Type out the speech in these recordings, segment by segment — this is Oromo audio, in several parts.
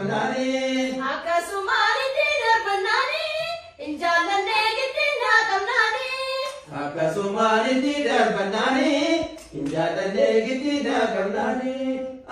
qabnaani. Akkasumaan itti darbannaani hin jaallannee giddiin naa qabnaani. Akkasumaan itti darbannaani hin jaallannee giddiin naa qabnaani.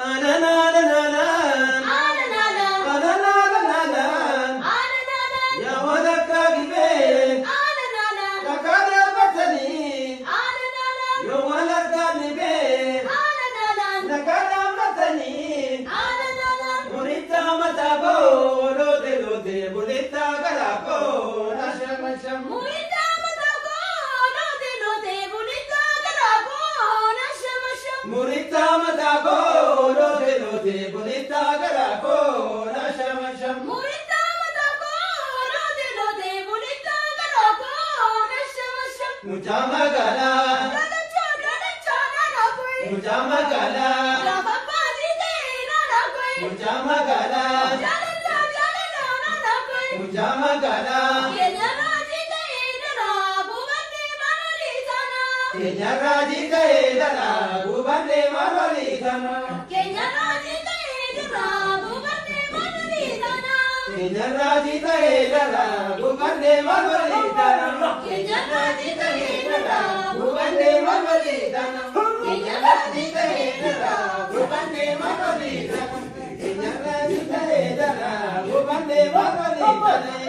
Ananaananaanaan. Aananaana. Ananaananaanaan. Aananaana. Yaa waan akka gibee. Aananaana. Dhagaa darbatanii. Aananaana. Yoo waan argaa dhibee. Aananaana. Dhagaa dhaabbatanii. Aananaana. Mulitta mataa koo loote loote mulitta garaa koo nasham nasham. Mulitta mataa koo loote loote mulitta garaa koo nasham nasham. Mulitta mataa koo loote loote mulitta garaa koo nasham nasham. Mulitta mataa koo loote loote mulitta garaa koo nasham nasham. Mucaa magaalaa Lolachoo lolachoo naannoo koo. mucaa magaalaa Gaafa baadii ta'e naannoo koo. mucaa magaalaa Jaalalaa jaalalaa naannoo koo. mucaa magaalaa. Keenya raajii ta'e daraa gubannee maalolii taana. Keenya raajii ta'ee dhala gubannee maal walii tana. Keenya raajii ta'e daraa gubannee maalolii taana. Keenya raajii ta'ee dhala gubannee maal walii tana. Keenya raajii ta'e daraa Gubannee maal walii tana. Keenya raajii ta'ee dhala gubannee maal walii tana. Keenya raajii ta'ee dhala gubannee maal walii tana.